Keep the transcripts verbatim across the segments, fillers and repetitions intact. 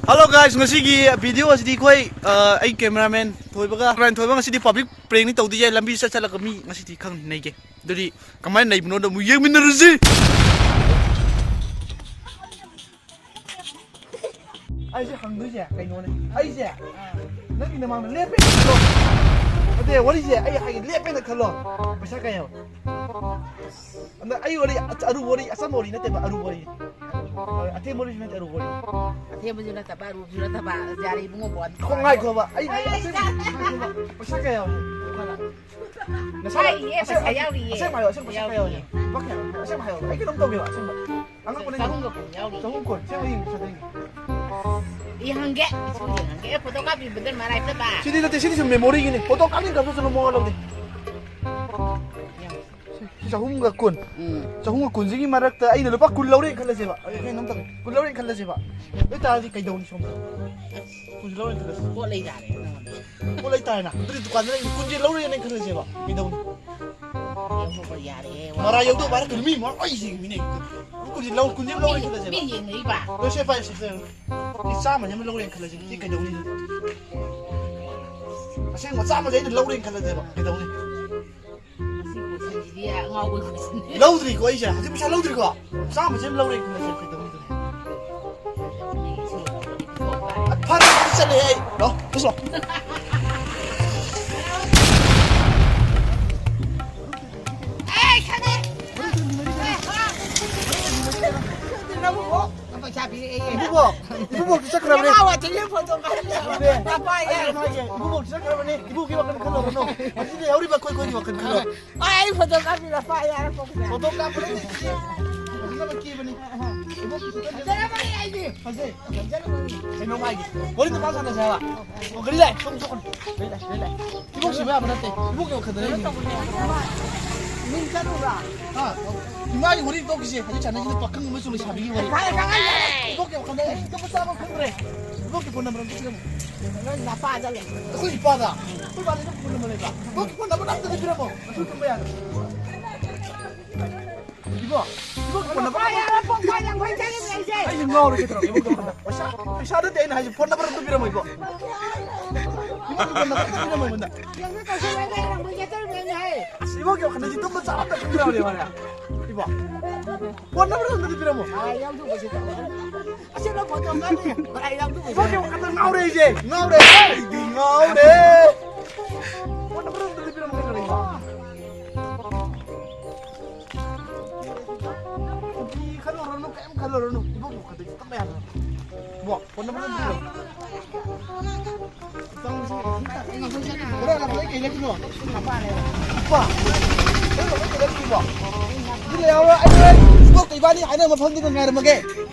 Hello guys, ꯉꯁꯤꯒꯤ video ꯑꯁꯤꯗꯤ ꯑꯩꯈꯣꯏ, ꯑ, ꯑꯩ cameraman ꯊꯣꯏꯕꯒ, cameraman ꯊꯣꯏꯕ ꯉꯁꯤꯗꯤ public prankꯅꯤ ꯇꯧꯗꯣꯏꯁꯦ꯫ ꯂꯝꯕꯤ ꯆꯠ ꯆꯠꯂꯒ ꯃꯤ ꯉꯁꯤꯗꯤ ꯈꯪꯅꯤ ꯅꯩꯒꯦ꯫ ꯑꯗꯨꯗꯤ ꯀꯃꯥꯏꯅ ꯅꯩꯕꯅꯣꯗꯣ ꯑꯃꯨꯛ ꯌꯦꯡꯃꯤꯟꯅꯔꯁꯤ꯫ ꯑꯩꯁꯦ ꯍꯪꯗꯣꯏꯁꯦ ꯀꯩꯅꯣꯅꯦ꯫ ꯑꯩꯁꯦ ꯅꯪꯒꯤ ꯅꯃꯥꯡꯗ ꯂꯦꯞꯄꯦꯅ ꯈꯜꯂꯣ꯫ ꯑꯗꯩ ꯋꯥꯔꯤꯁꯦ ꯑꯩ ꯍꯥꯏꯒꯦ, ꯂꯦꯞꯄꯦꯅ ꯈꯜꯂꯣ꯫ ꯄꯩꯁꯥ ꯀꯌꯥ ꯌꯥꯎ? ꯑꯗ ꯑꯩ ꯋꯥꯔꯤ ꯑꯆ-, ꯑꯔꯨꯕ ꯋꯥꯔꯤ, ꯑꯆꯝꯕ ꯋꯥꯔꯤ ꯅꯠꯇꯦꯕ, ꯑꯔꯨꯕ ꯋꯥꯔꯤ꯫ ꯑꯊꯦꯝꯕ ꯋꯥꯔꯤꯁꯨ ꯅꯠꯇꯦ, ꯑꯔꯨꯕ ꯋꯥꯔꯤ꯫ ꯑꯊꯦꯝꯕꯁꯨ ꯅꯠꯇꯕ, ꯑꯔꯨꯕꯁꯨ ꯅꯠꯇꯕ, ꯌꯥꯔꯦ ꯏꯕꯨꯡꯉꯣ, ꯕꯣꯟ꯫ ꯈꯣꯡ ꯉꯥꯏꯈꯣꯕ, ꯑꯩ, ꯑꯩ ꯑꯁꯦꯡꯕ, ꯉꯥꯏꯈꯣꯕ꯫ ꯄꯩꯁꯥ ꯀꯌꯥ ꯌꯥꯎꯔꯤ? ꯅꯁꯥꯅ ꯍꯥꯏ, ꯑꯦ, ꯑꯁꯦꯡ-, ꯄꯩꯁꯥ ꯌꯥꯎꯔꯤꯌꯦ꯫ ꯑꯁꯦꯡꯕ ꯍꯥꯏꯌꯣ, ꯑꯁꯦꯡꯕ ꯄꯩꯁꯥ ꯀꯌꯥ ꯌꯥꯎꯔꯤ? ꯌꯥꯎꯔꯤꯌꯦ꯫ ꯂꯨꯄꯥ ꯀꯌꯥ? ꯑꯁꯦꯡꯕ ꯍꯥꯏꯌꯣ, ꯑꯩ ꯀꯩꯅꯣꯝ ꯇꯧꯒꯦꯕ, ꯑꯁꯦꯡꯕ꯫ ꯑꯉꯛꯄꯅꯦ꯫ ꯆꯍꯨꯝꯒ ꯀꯨꯟ ꯌꯥꯎꯔꯤ꯫ ꯆꯍꯨꯝ ꯀꯨꯟ, ꯑꯁꯦꯡꯕ ꯌꯦꯡꯒꯦ, ꯄꯩꯁꯥ ꯌꯦꯡꯒꯦ꯫ ꯌꯦꯡꯍꯟꯒꯦ, ꯏꯁꯨ ꯌꯦꯡꯍꯟꯒꯦ꯫ ꯑꯦ, ꯐꯣꯇꯣ ꯀꯥꯞꯄꯤꯕꯗ ꯃꯔꯥꯏ ꯆꯠꯄ꯫ ꯁꯤꯗꯤ ꯅꯠꯇꯦ, ꯁꯤꯗꯤ ꯁꯨꯝ memoryꯒꯤꯅꯤ꯫ ꯐꯣꯇꯣ ꯀꯥꯞꯅꯤꯡ ꯀꯥꯞꯆꯁꯅꯨ, ꯃꯋꯥ ꯂꯧꯗꯦ꯫ ꯌꯦꯡꯉꯣ꯫ ꯆꯍꯨꯝꯒ ꯀꯨꯟ꯫ ꯎꯝ꯫ ꯆꯍꯨꯝꯒ ꯀꯨꯟꯁꯤꯒꯤ ꯃꯔꯛꯇ ꯑꯩꯅ ꯂꯨꯄꯥ ꯀꯨꯟ ꯂꯧꯔꯦꯅ ꯈꯜꯂꯁꯦꯕ꯫ ꯑꯩ ꯀꯩꯅꯣꯝ ꯇꯧꯒꯦ꯫ ꯀꯨꯟ ꯂꯧꯔꯦꯅ ꯈꯜꯂꯁꯦꯕ꯫ ꯑꯗꯨ ꯑꯣꯏ ꯇꯥꯔꯗꯤ ꯀꯩꯗꯧꯅꯤ ꯁꯣꯝꯗ? ꯀꯨꯟꯁꯤ ꯂꯧꯔꯦꯅ ꯈꯜꯂꯁꯦ꯫ ꯄꯣꯠ ꯂꯩ ꯇꯥꯔꯦ ꯅꯉꯣꯟꯗ꯫ ꯄꯣꯠ ꯂꯩ ꯇꯥꯔꯦꯅ꯫ ꯑꯗꯨꯗꯤ ꯗꯨꯀꯥꯟꯗ ꯂꯩ ꯀꯨꯟꯁꯤ ꯂꯧꯔꯦꯅ ꯈꯜꯂꯁꯦꯕ꯫ ꯀꯩꯗꯧꯅꯤ? ꯌꯦꯡꯊꯣꯛꯄ ꯌꯥꯔꯦ꯫ ꯃꯔꯥ ꯌꯧꯗꯧ ꯚꯥꯔꯠ ꯃꯤ ꯃꯣꯏ ꯂꯣꯏ ꯌꯦꯡꯉꯤꯅꯦ꯫ ꯀꯨꯟꯁꯤ ꯂꯧ-, ꯀꯨꯟꯁꯤ ꯂꯧꯔꯦꯅ ꯈꯜꯂꯁꯦꯕ꯫ ꯃꯤ ꯌꯦꯡꯅꯩꯕ꯫ ꯂꯣꯏ ꯁꯦ ꯄꯥꯏ ꯁꯦ ꯁꯦ꯫ ꯁꯤ ꯆꯥꯝꯃꯁꯤ ꯑꯃ ꯂꯧꯔꯦꯅ ꯈꯜꯂꯁꯦ꯫ ꯁꯤ ꯀꯩꯗꯧꯅꯤ? ꯑꯁꯦꯡꯕ ꯆꯥꯝꯃꯁꯦ ꯑꯩꯅ ꯂꯧꯔꯦꯅ ꯈꯜꯂꯁꯦꯕ꯫ ꯀꯩꯗꯧꯅꯤ? ꯃꯁꯤ ꯀꯣꯏꯁꯟꯁꯤꯗꯤ ꯑꯉꯥꯎꯕ ꯀꯣꯏꯁꯟꯅꯤ꯫ ꯂꯧꯗ꯭ꯔꯤꯀꯣ ꯑꯩꯁꯦ꯫ ꯍꯧꯖꯤꯛ ꯄꯩꯁꯥ ꯂꯧꯗ꯭ꯔꯤꯀꯣ? ꯆꯥꯝꯃꯁꯦ ꯑꯗꯨꯝ ꯂꯧꯔꯦ ꯈꯜꯂꯁꯦ꯫ ꯀꯩꯗꯧꯅꯤ? ꯐꯔꯦ, ꯑꯗꯨꯗꯤ ꯆꯠꯂꯦ ꯑꯩ꯫ ꯂꯥꯛꯑꯣ, ꯄꯨꯁꯤ ꯂꯥꯛꯑꯣ꯫ ꯑꯦ, ꯈꯪꯉꯦ꯫ ꯅꯪꯕꯨ ꯄꯩꯁꯥ ꯄꯤꯔꯛꯑꯦ꯫ ꯏꯕꯨꯡꯉꯣ, ꯏꯕꯨꯡꯉꯣ ꯆꯠꯈ꯭ꯔꯕꯅꯦ꯫ ꯏꯃꯥ ꯋꯥꯆꯤꯡꯒꯤ ꯐꯣꯇꯣ ꯀꯥꯞꯄꯤꯌꯣ꯫ ꯂꯨꯄꯥ ꯌꯥꯡꯈꯩ꯫ ꯏꯕꯨꯡꯉꯣ ꯆꯠꯈ꯭ꯔꯕꯅꯦ꯫ ꯏꯕꯨꯡꯉꯣꯒꯤ ꯋꯥꯈꯜ ꯈꯜꯂꯨꯔꯅꯨ꯫ ꯃꯁꯤꯗ ꯌꯥꯎꯔꯤꯕ ꯑꯩꯈꯣꯏ, ꯑꯩꯈꯣꯏꯒꯤ ꯋꯥꯈꯜ ꯈꯜꯂꯣ꯫ ꯑ, ꯑꯩ ꯐꯣꯇꯣ ꯀꯥꯞꯄꯤꯔꯣ, ꯄꯥꯏ ꯌꯥꯔꯦ, ꯄꯣꯛꯁꯦ꯫ ꯐꯣꯇꯣ ꯀꯥꯞꯄ ꯅꯠꯇꯦ, ꯁꯤꯗꯤ꯫ ꯐꯖꯅꯕ ꯀꯦꯕꯅꯤ꯫ ꯐꯖꯔꯕꯅꯦ ꯑꯩꯗꯤ꯫ ꯐꯖꯩ꯫ ꯀꯩꯅꯣ ꯃꯥꯒꯤ꯫ ꯋꯥꯔꯤ ꯅꯨꯄꯥ ꯁꯥꯟꯅꯁꯦ ꯍꯥꯏꯕ꯫ ꯑꯣ, ꯒꯥꯔꯤ ꯂꯥꯛꯑꯦ꯫ ꯁꯣꯝ, ꯁꯣꯝ꯫ ꯒꯥꯔꯤ ꯂꯥꯛꯑꯦ, ꯒꯥꯔꯤ ꯂꯥꯛꯑꯦ꯫ ꯏꯕꯣꯛ ꯁꯤꯕ ꯌꯥꯕ ꯅꯠꯇꯦ꯫ ꯏꯕꯣꯛꯀꯤ ꯋꯥꯈꯜꯗꯅꯦ ꯑꯩꯒꯤ꯫ ꯃꯤꯡ ꯆꯠꯂꯨꯕ꯭ꯔꯥ? ꯍꯥ? ꯏꯃꯥꯒꯤ ꯋꯥꯔꯤ ꯇꯣꯛꯈꯤꯁꯦ꯫ ꯍꯧꯖꯤꯛ ꯁꯥꯟꯅꯩꯁꯤꯅ ꯄꯥꯈꯪ ꯑꯃꯁꯨꯡ ꯂꯩꯁꯥꯕꯤꯒꯤ ꯋꯥꯔꯤ꯫ ꯈꯪꯉꯦ, ꯈꯪꯉꯦ꯫ ꯏꯕꯣꯛꯀꯤ ꯋꯥꯈꯜꯗ ꯑꯩ ꯇꯨꯝꯕ ꯆꯥꯕ ꯈꯪꯗ꯭ꯔꯦ꯫ ꯏꯕꯣꯛꯀꯤ ꯐꯣꯟ ꯅꯝꯕꯔ ꯑꯝꯇ ꯄꯤꯔꯝꯃꯣ꯫ ꯅꯣꯏ ꯅꯄꯥꯗ ꯂꯩ꯫ ꯑꯩꯈꯣꯏ ꯏꯄꯥꯗ? ꯑꯩꯈꯣꯏ ꯏꯄꯥꯗ ꯅꯪ ꯐꯣꯟ ꯅꯝꯕꯔ ꯂꯩꯕ꯭ꯔꯥ? ꯏꯕꯣꯛꯀꯤ ꯐꯣꯟ ꯅꯝꯕꯔ ꯑꯝꯇꯗꯤ ꯄꯤꯔꯝꯃꯣ꯫ ꯑꯩꯈꯣꯏ ꯇꯨꯝꯕ ꯌꯥꯗ꯭ꯔꯦ꯫ ꯏꯕꯣ, ꯏꯕꯣ, ꯐꯣꯟ ꯅꯝꯕꯔ ꯂꯨꯄꯥ ꯌꯥꯡꯈꯩ ꯆꯪꯉꯤꯅꯦ ꯑꯩꯁꯦ꯫ ꯑꯩꯁꯦ ꯉꯥꯎꯔꯦ ꯀꯩꯗꯧꯔꯒꯦ? ꯏꯕꯣ, ꯄꯩꯁꯥ, ꯄꯩꯁꯥ ꯅꯠꯇꯦ ꯑꯩꯅ ꯍꯥꯏꯁꯦ, ꯐꯣꯟ ꯅꯝꯕꯔ ꯑꯝꯇ ꯄꯤꯔꯝꯃꯣ ꯏꯕꯣ꯫ ꯏꯕꯣ, ꯐꯣꯟ ꯅꯝꯕꯔ ꯑꯝꯇ ꯄꯤꯔꯝꯃꯣ ꯑꯩꯉꯣꯟꯗ꯫ ꯌꯥꯡꯈꯩ ꯇꯧꯁꯜꯂꯒ ꯂꯩꯔꯝꯕ ꯌꯦꯠꯇꯔꯝꯃꯦ ꯑꯩꯅ ꯍꯥꯏ꯫ ꯑꯁ, ꯏꯕꯣꯒꯤ ꯋꯥꯈꯜꯗ ꯌꯦꯇꯨꯝ ꯃꯆꯥ ꯑꯝꯇ ꯄꯤꯕ ꯌꯥꯎꯔꯦ ꯃꯥꯅꯦ꯫ ꯏꯕꯣ, ꯐꯣꯟ ꯅꯝꯕꯔ ꯑꯝꯇꯗꯤ ꯄꯤꯔꯝꯃꯣ꯫ ꯑꯥ, ꯌꯥꯎꯊꯣꯛꯄꯁꯤ ꯇꯧꯔꯣ꯫ ꯑꯁꯦꯡꯕ ꯐꯣꯟ ꯇꯧꯔꯀꯥꯟꯗ ꯚꯥꯏ ꯌꯥꯎꯊꯣꯛꯄꯁꯤ ꯏꯕꯣꯒꯤ ꯋꯥꯈꯜꯗ ꯉꯥꯎꯔꯦ ꯑꯩꯁꯦ, ꯉꯥꯎꯔꯦ, ꯑꯩꯗꯤ ꯉꯥꯎꯔꯦ꯫ ꯐꯣꯟ ꯅꯝꯕꯔ ꯑꯝꯇꯗꯤ ꯄꯤꯔꯝꯃꯣ ꯀꯩꯗꯧꯔꯒꯦ ꯏꯕꯣ? ꯅꯨꯄꯤ ꯈꯜꯂꯨꯔꯅꯨ, ꯀꯩꯝ ꯈꯜꯂꯨꯔꯅꯨ꯫ ꯏꯕꯣꯛ ꯄꯨꯈꯠꯇꯣꯏꯁꯦ ꯇꯞꯅ ꯌꯥꯗ꯭ꯔꯣ? ꯏꯕꯣꯛ, ꯐꯣꯟ ꯅꯝꯕꯔ ꯑꯝꯇ ꯄꯤꯔꯛꯑꯣ꯫ ꯆꯪꯁꯤ꯫ ꯍꯣꯔꯦꯟ ꯍꯜꯂꯛꯄꯗ ꯑꯩ ꯀꯩ ꯂꯩꯔꯛꯇꯣꯏꯅꯣ? ꯂꯨꯄꯥ꯫ ꯍꯣꯔꯦꯟ ꯍꯜꯂꯛꯄꯗ ꯑꯩ ꯀꯩ ꯂꯩꯔꯛꯇꯣꯏꯅꯣ? ꯑꯗꯨ ꯂꯩꯍꯧꯔꯣ, ꯑꯩ ꯍꯣꯔꯦꯟ ꯏꯕꯣꯛꯀ ꯏꯕꯥꯅꯤ ꯍꯥꯏꯅꯕ ꯃꯐꯝꯗꯨꯗ ꯉꯥꯏꯔꯝꯃꯒꯦ꯫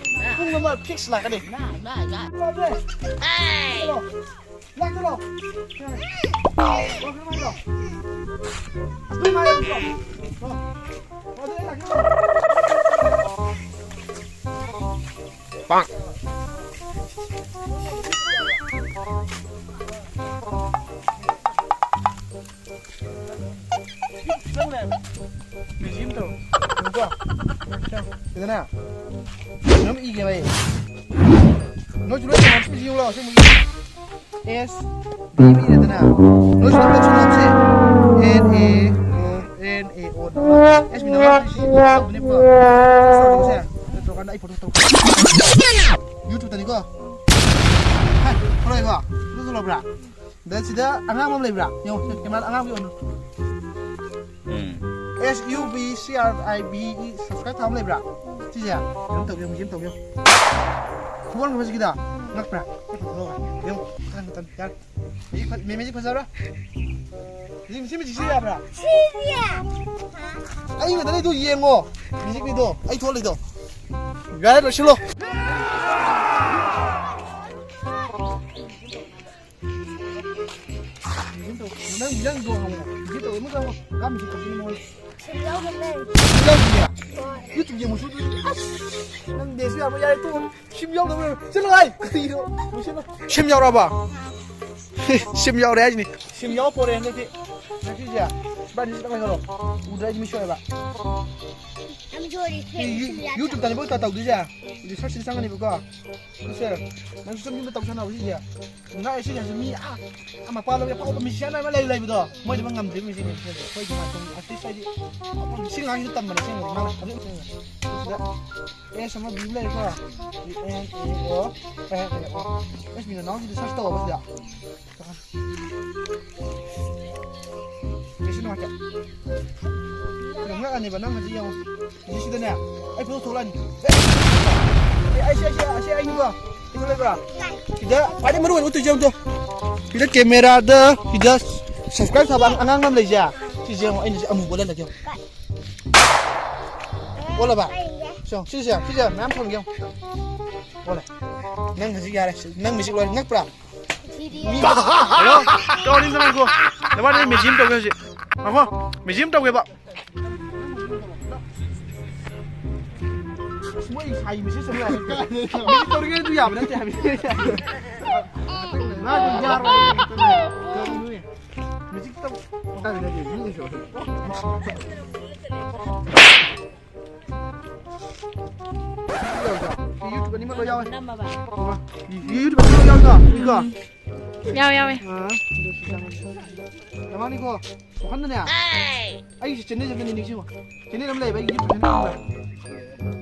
ꯄꯨꯡ ꯑꯃ fix ꯂꯥꯛꯀꯅꯤ꯫ ꯂꯥꯛꯑꯣ꯫ ꯂꯥꯛꯆꯔꯣ꯫ ꯑꯗꯨ ꯉꯥꯏꯔꯝꯃꯣ꯫ ꯑꯣ, ꯑꯗꯨ ꯑꯩ ꯂꯥꯛꯀꯦ꯫ ꯅꯪꯅꯦ꯫ ꯃꯦꯁꯤ ꯑꯃ ꯇꯧꯔꯣ꯫ ꯌꯦꯡꯉꯨꯀꯣ꯫ ꯁꯤꯗꯅꯦ꯫ ꯀꯩꯅꯣꯝ ꯏꯒꯦꯕ ꯑꯩ꯫ ꯅꯣꯏꯁꯨ ꯂꯣꯏ ꯇꯧꯔꯣ꯫ ꯁꯤ ꯌꯦꯡꯉꯨ ꯂꯥꯎ, ꯁꯤ ꯑꯃꯨꯛ ꯌꯦꯡꯉꯨ꯫ ꯑꯦꯁ ꯕꯤ ꯕꯤ ꯅꯠꯇꯅ ꯅꯣꯏꯁꯨ ꯂꯣꯏ ꯇꯧꯔꯣ꯫ ꯁꯤ ꯑꯦꯟ ꯑꯦ ꯑꯣ, ꯑꯦꯟ ꯑꯦ ꯑꯣ ꯇꯧꯔꯣ꯫ ꯑꯦꯁ ꯕꯤ ꯅꯝꯕꯔ ꯁꯤ ꯇꯧꯕꯅꯦꯕꯀꯣ꯫ ꯁꯤ ꯇꯧꯔꯣ, ꯁꯦ꯫ ꯁꯤ ꯇꯧꯔꯀꯥꯟꯗ ꯑꯩ ꯐꯣꯇꯣ ꯇꯧꯔꯛꯀꯦ꯫ YouTube ꯇꯅꯤꯀꯣ꯫ ꯍꯥꯏ, ꯊꯣꯛꯂꯛꯑꯦꯀꯣ? ꯑꯗꯨ ꯊꯣꯛꯂꯛꯄ꯭ꯔꯥ? ꯑꯗ ꯁꯤꯗ ꯑꯉꯥꯡꯕ ꯑꯃ ꯂꯩꯕ꯭ꯔꯥ? ꯌꯦꯡꯉꯣ, ꯁꯤ ꯀꯦꯃꯦꯔꯥꯗ ꯑꯉꯥꯡꯕ ꯌꯦꯡꯉꯣ꯫ ꯎꯝ꯫ S U B C R I B E subscribe ꯊꯥꯕ ꯂꯩꯕ꯭ꯔꯥ? ꯁꯤꯁꯦ ꯀꯩꯅꯣ ꯇꯧꯒꯦ, ꯃꯨꯖꯤꯝ ꯇꯧꯒꯦ꯫ ꯈꯨꯕꯣꯟ ꯈꯨꯕ ꯁꯤꯒꯤꯗ ꯉꯛꯄ꯭ꯔꯥ? ꯌꯦꯡꯉꯣ, ꯈꯤꯇꯪ ꯈꯤꯇꯪ ꯌꯥꯔꯦ꯫ ꯃꯦꯖꯤꯛ ꯐ-, ꯃꯦ-, ꯃꯦꯖꯤꯛ ꯐꯖꯕ꯭ꯔꯥ? ꯁꯤ, ꯁꯤ ꯃꯦꯖꯤꯛꯁꯤ ꯌꯥꯕ꯭ꯔꯥ? ꯁꯤꯁꯦ꯫ ꯑꯩ ꯉꯥꯛꯇꯅꯦ ꯑꯗꯨ ꯌꯦꯡꯉꯣ꯫ ꯃꯦꯖꯤꯛꯅꯤꯗꯣ, ꯑꯩ ꯊꯣꯛꯍꯜꯂꯤꯗꯣ꯫ ꯌꯥꯔꯦ, ꯂꯣꯏꯁꯤꯜꯂꯣ꯫ ꯅꯪ, ꯅꯪ ꯌꯦꯡꯉꯣ, ꯌꯦꯡꯉꯣ꯫ ꯃꯦꯖꯤꯛ ꯇꯧꯕ ꯑꯃ ꯆꯪꯉꯣ꯫ ꯀꯥ ꯃꯦꯖꯤꯛ ꯇꯧꯕ ꯑꯃ꯫ ꯁꯤꯝ ꯌꯥꯎꯗꯕꯅꯦ꯫ ꯁꯤꯝ ꯌꯥꯎꯗꯕꯅꯦ? ꯍꯣꯏ꯫ YouTube ꯌꯦꯡꯉꯨ, ꯁꯨ-, ꯑꯁ, ꯅꯪ ꯅꯦꯠꯁꯨ ꯌꯥꯕ ꯌꯥꯔꯦ, ꯇꯣꯛꯑꯣ꯫ ꯁꯤꯝ ꯌꯥꯎꯗꯕꯅꯦ꯫ ꯆꯠꯂꯣ ꯍꯥꯏ꯫ ꯀꯔꯤꯅꯣ? ꯂꯣꯏꯁꯤꯜꯂꯣ꯫ ꯁꯤꯝ ꯌꯥꯎꯔꯕ? ꯁꯤꯝ ꯌꯥꯎꯔꯦ ꯍꯥꯏꯁꯤꯅꯤ꯫ ꯁꯤꯝ ꯌꯥꯎ ꯄꯣꯔꯦ ꯍꯟꯗꯛꯇꯤ꯫ ꯉꯁꯤꯁꯦ ꯏꯕꯥꯅꯤ ꯆꯠꯂꯒ ꯇꯧꯔꯣ꯫ ꯎꯗ꯭ꯔꯥ ꯑꯩꯗꯤ ꯃꯤ ꯁꯣꯏꯑꯦꯕ꯫ ꯁꯤ ꯌꯨ-, YouTube ꯇꯅꯤꯕ ꯇꯧꯗꯣꯏꯁꯦ꯫ Research ꯁꯤ ꯆꯪꯒꯅꯤꯕꯀꯣ꯫ ꯁꯤꯁꯦ, ꯅꯪꯁꯨ ꯆꯪꯅꯤꯡꯕ ꯇꯧꯁꯥꯟꯅꯕ ꯁꯤꯁꯦ꯫ ꯉꯥꯏ ꯁꯤꯁꯦ ꯃꯤ ꯑꯥ, ꯑꯥ ꯃꯄꯥꯟ ꯂꯝꯒꯤ ꯑꯐꯥꯎꯕ musician ꯑꯃ ꯂꯩ-, ꯂꯩꯕꯗꯣ꯫ ꯃꯣꯏꯗꯤ ꯃꯥ ꯉꯝꯗ꯭ꯔꯤꯕ musician ꯁꯤꯡꯁꯦ꯫ ꯑꯩꯈꯣꯏꯗꯤ ꯃꯥ ꯑꯗꯨꯝ artist ꯍꯥꯏꯗꯤ ꯁꯤ ꯉꯥꯡꯁꯤꯗ ꯇꯝꯕꯅꯦ ꯑꯁꯦꯡꯕꯗꯤ꯫ ꯃꯥꯅ ꯑꯗꯨꯝ ꯁꯤꯗ S ꯑꯃ B ꯑꯃ ꯂꯩꯔꯦꯀꯣ꯫ N A O, S ꯃꯤꯅ ꯅꯥꯎꯁꯤꯗ search ꯇꯧꯑꯣꯕ ꯁꯤꯗ꯫ ꯀꯩꯁꯨ ꯅꯨꯡꯉꯥꯏꯇꯦ꯫ ꯀꯩꯅꯣ ꯉꯛꯑꯅꯦꯕ ꯅꯪ ꯍꯧꯖꯤꯛ ꯌꯦꯡꯉꯣ꯫ ꯍꯧꯖꯤꯛ ꯁꯤꯗꯅꯦ, ꯑꯩ ꯐꯣꯇꯣ ꯊꯣꯛꯂꯛꯑꯅꯤ꯫ ꯑꯦ, ꯑꯩ ꯁꯤ, ꯑꯩ ꯁꯤ, ꯑꯁꯤ ꯑꯩꯅꯤꯀꯣ꯫ ꯁꯤ ꯂꯩꯕ꯭ꯔꯥ? ꯁꯤꯗ ꯈ꯭ꯋꯥꯏꯗꯒꯤ ꯃꯔꯨ ꯑꯣꯏꯕ ꯎꯠꯇꯣꯏꯁꯦ ꯑꯝꯇ꯫ ꯁꯤꯗ camera ꯗ ꯁꯤꯗ subscribe ꯊꯥꯕ ꯑꯉꯥꯡ ꯑꯃ ꯂꯩꯁꯦ꯫ ꯁꯤꯁꯦ ꯌꯦꯡꯉꯣ, ꯑꯩꯅ ꯁꯤ ꯑꯃꯨꯕ ꯑꯣꯜꯍꯜꯂꯒꯦ ꯌꯦꯡꯉꯣ꯫ ꯑꯣꯜꯂꯕ? ꯁꯦ, ꯁꯤꯁꯦ, ꯁꯤꯁꯦ ꯃꯌꯥꯝ ꯊꯝꯒꯦ ꯌꯦꯡꯉꯣ꯫ ꯑꯣꯜꯂꯦ꯫ ꯅꯪ ꯍꯧꯖꯤꯛ ꯌꯥꯔꯦ꯫ ꯅꯪ music ꯂꯣꯏꯔꯦ꯫ ꯉꯛꯄ꯭ꯔꯥ? ꯍꯜꯂꯣ? ꯇꯧꯔꯅꯤ ꯉꯥꯏꯈꯣ꯫ ꯅꯕꯥꯅꯤ ꯃꯦꯖꯤ ꯑꯃ ꯇꯧꯒꯦ ꯍꯧꯖꯤꯛ꯫ ꯉꯥꯏꯈꯣ꯫ ꯃꯦꯖꯤ ꯑꯃ ꯇꯧꯒꯦꯕ꯫ ꯑꯁ, ꯃꯣꯏ ꯁꯥꯏ ꯃꯦꯁꯦꯖ ꯑꯃ ꯂꯥꯛꯑꯦ꯫ ꯃꯦꯖꯤ ꯇꯧꯔꯤꯉꯩꯗꯨ ꯌꯥꯕ ꯅꯠꯇꯦ ꯍꯥꯏꯕꯅꯤ꯫ ꯃꯥ ꯑꯗꯨꯝ ꯌꯥꯔꯣꯏ꯫ ꯀꯔꯤꯅꯣꯅꯦ? ꯃꯦꯖꯤ ꯇꯧ-, ꯀꯗꯥꯏꯗ ꯂꯩꯒꯦ? ꯃꯤ ꯂꯩꯇ꯭ꯔꯣ? ꯁꯤ YouTube ꯑꯅꯤꯃꯛ ꯂꯣꯏ ꯌꯥꯎꯋꯦ꯫ ꯅꯝꯃꯕ? ꯁꯤ YouTube ꯑꯅꯤꯃꯛ ꯌꯥꯎꯋꯦꯀꯣ? ꯁꯤꯀꯣ? ꯌꯥꯎꯋꯦ, ꯌꯥꯎꯋꯦ꯫ ꯑꯥ, ꯑꯗꯨ ꯁꯤ ꯆꯪꯉꯒꯦ꯫ ꯅꯕꯥꯅꯤꯀꯣ, ꯋꯥꯈꯟꯗꯅꯦ, ꯑꯩꯒꯤ channel ꯑꯃ ꯅꯤꯡꯁꯤꯡꯉꯣ꯫ Channel ꯑꯃ ꯂꯩꯌꯦꯕ, ꯑꯩꯒꯤ YouTube channel ꯑꯃ꯫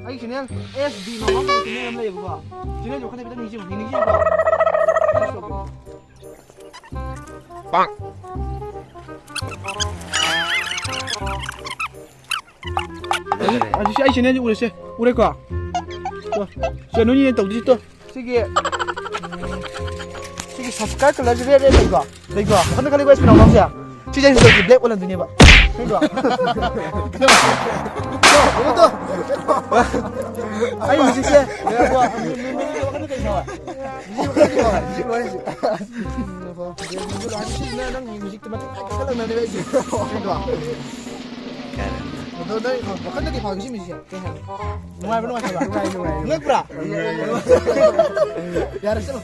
ꯑꯩꯒꯤ channel S D ꯅꯣꯡꯃꯝ ꯀꯧꯕ channel ꯑꯃ ꯂꯩꯌꯦꯕꯀꯣ꯫ Channelꯁꯦ ꯋꯥꯈꯟꯗ ꯈꯤꯇꯪ ꯅꯤꯡꯁꯤꯡꯉꯣ, ꯅꯤꯡꯁꯤꯡꯉꯤꯀꯣ? ꯍꯧꯖꯤꯛꯁꯦ ꯑꯩ channelꯁꯦ ꯎꯔꯁꯦ꯫ ꯎꯔꯦꯀꯣ? ꯇꯣ, ꯁꯦ, ꯅꯣꯏꯅꯤꯅꯦ ꯇꯧꯗꯣꯏꯁꯤ ꯇꯣ꯫ ꯁꯤꯒꯤ, ꯎꯝ, ꯁꯤꯒꯤ subscribe colorꯁꯦ red, red ꯂꯩꯀꯣ? ꯂꯩꯀꯣ? ꯋꯥꯈꯟꯗ ꯈꯜꯂꯤꯀꯣ, ꯑꯩ ꯁꯤꯅꯥꯎ ꯅꯥꯎꯁꯦ? ꯁꯤꯁꯦ ꯑꯩꯅ ꯇꯧꯔꯤꯁꯦ black ꯑꯣꯜꯍꯟꯗꯣꯏꯅꯦꯕ꯫ ꯈꯪꯕ꯭ꯔꯣ? ꯇꯣ, ꯇꯣ, ꯇꯣ꯫ ꯑꯩ ꯍꯧꯖꯤꯛꯁꯦ, ꯋꯥꯈꯟꯗ ꯀꯩꯅꯣ? ꯁꯤꯁꯤꯅ ꯅꯪ musicꯇ ꯃꯇꯤꯛ ꯀꯥꯏ ꯀꯥꯏꯈꯠꯂꯛꯅꯕꯅꯦꯕ ꯑꯩꯁꯦ꯫ ꯈꯪꯕ꯭ꯔꯣ? ꯑꯗꯣ ꯅꯪ ꯋꯥꯈꯟꯗ ꯀꯩ ꯐꯥꯎꯒꯦ ꯁꯤ musicꯁꯦ? ꯀꯩ ꯍꯥꯏꯅꯤ? ꯅꯨꯡꯉꯥꯏꯕ꯭ꯔꯥ ꯅꯨꯡꯉꯥꯏꯇꯕ꯭ꯔꯥ? ꯅꯨꯡꯉꯥꯏ, ꯅꯨꯡꯉꯥꯏ, ꯅꯨꯡꯉꯥꯏ꯫ ꯉꯛꯄ꯭ꯔꯥ? ꯌꯥꯔꯦ, ꯆꯠꯂꯣ꯫